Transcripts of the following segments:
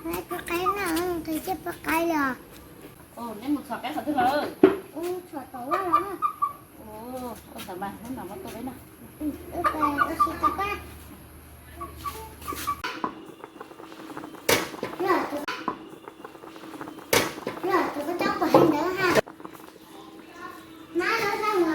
Pub qaib no, tus coj pub qaib li os. Neb mus txhom qaib qhov twg lawm? Txhom tom laj los. Ua ntawd mas hnub no muab tuaj peb noj. Ua si tau pab. Tus koj coj pom hais ntawd ha. Mab lub zaj no.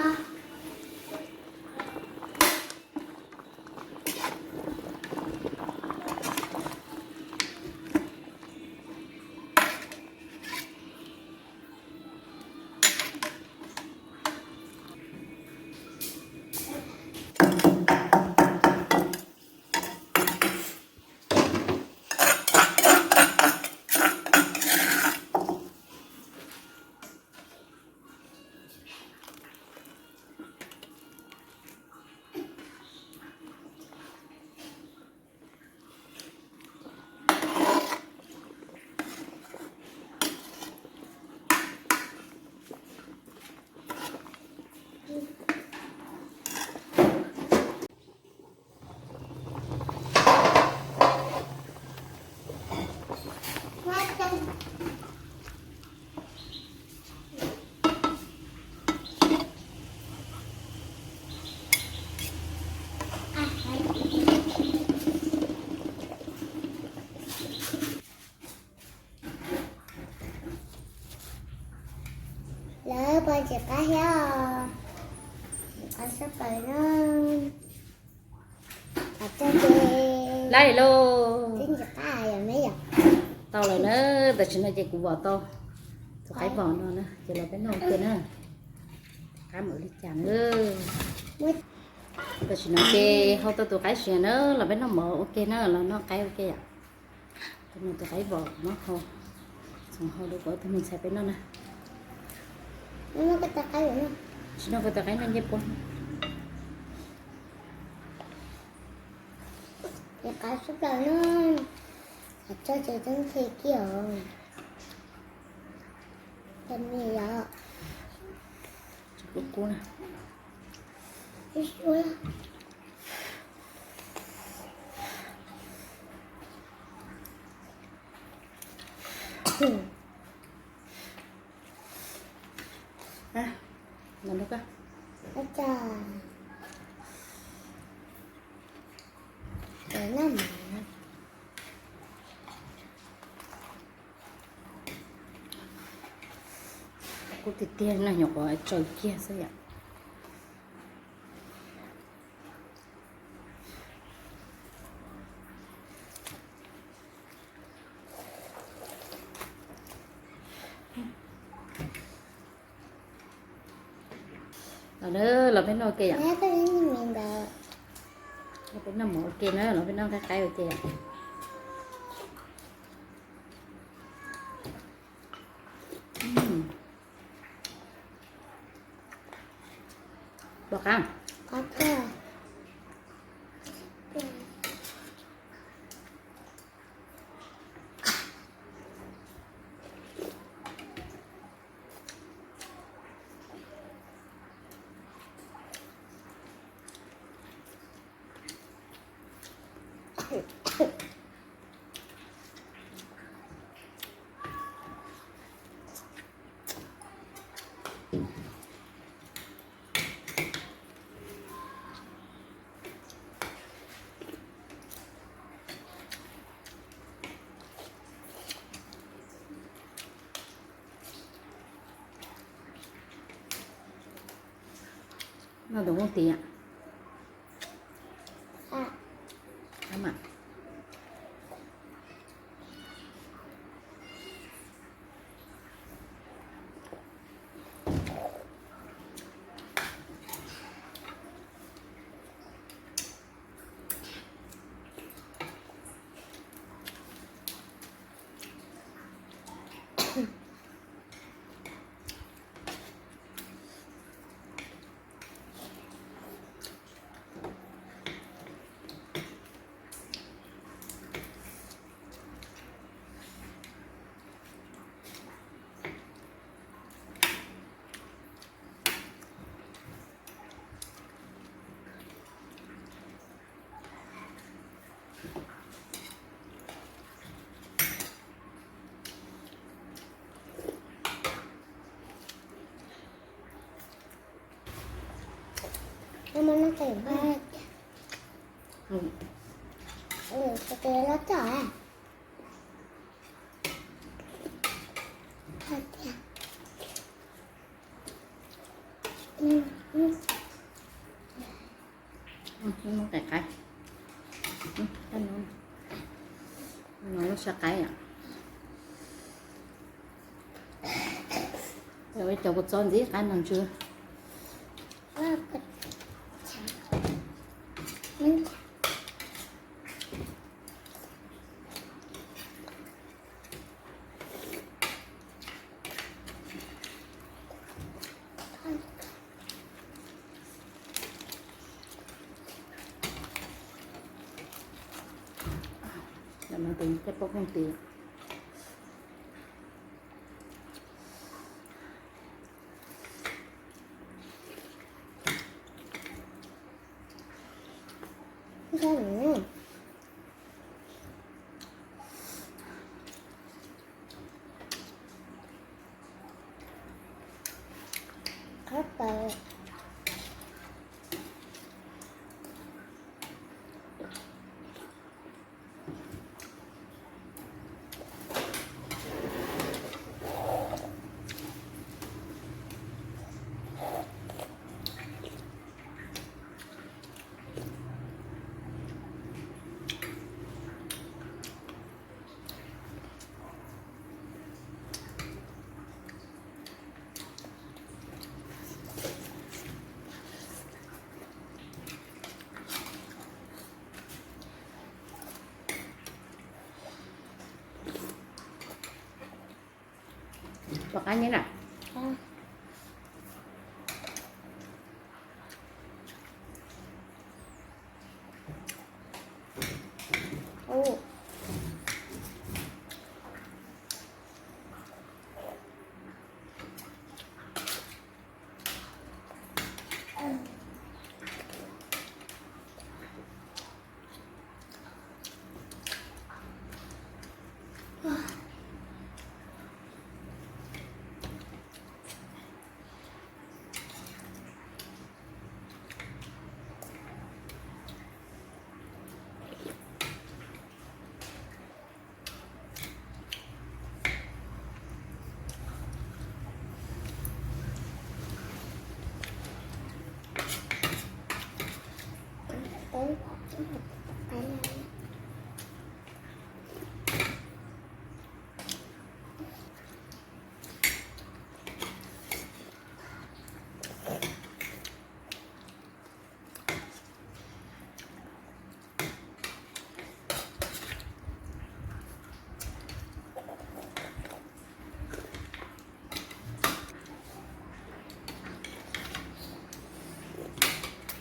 Lawv pom ntxim qab thiab os. Ntxim qab sab plaws na. Lab lauj. Tau lawm na, tam sim no ces kuv vom tau tus qaib vos no na, ces los peb noj ua ke na. Qaib mov li cas na. Tam sim no ces hau tau tus qaib siav na, los peb noj mov ua ke na, los noj qaib ua ke yom. Tus no tus qaib vos no hau, txhoov hau rau kuv tus me ntxhais peb noj na. Tsis noj kuv tus qaib noj ncej puab. Qab sab plaws na. Tso ces tseeb kiag os. Cov me yom. Kub kub na. Kub tiag tiag na, nyuam qhuav tsaws kiag xwb yom. Los, los peb noj ua ke yom. Peb noj mov ua ke na, los peb noj qaib qaib ua ke yom. Pom qab. Noj tus nkuj tid. Muab noj tes, tes los txog. Muab tes qaib, no lub sab qaib. Cov kua txob ntxim qab noj ntsw. Cov no tes caj poj koob tis. Pom qab nyab na.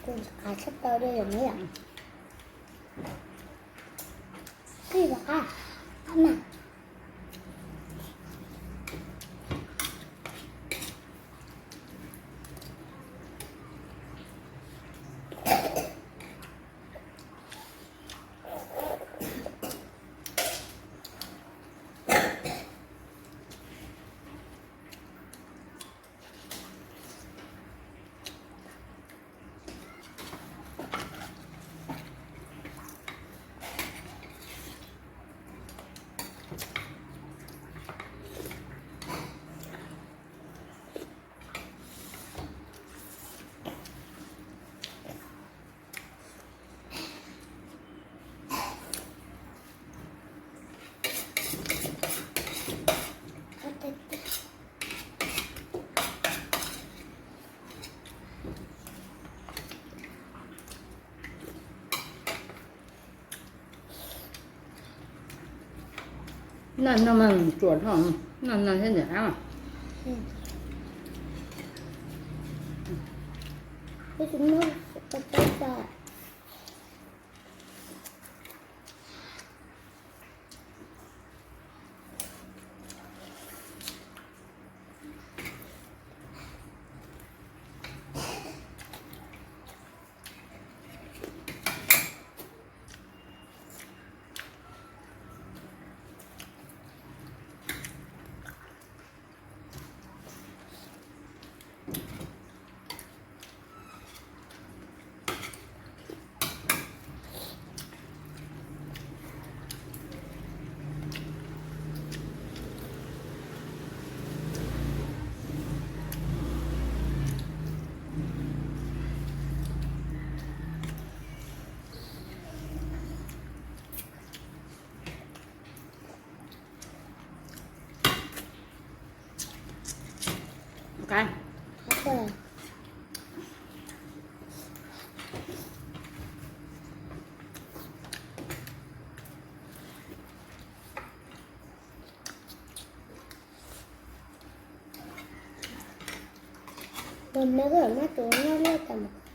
Kuv qab tshaj plaws li yom. Qab, qab mas. Noj no mas tsuas dhau, noj no thiaj ntxim qab. Neb koj muab tus noj liaj tas mas.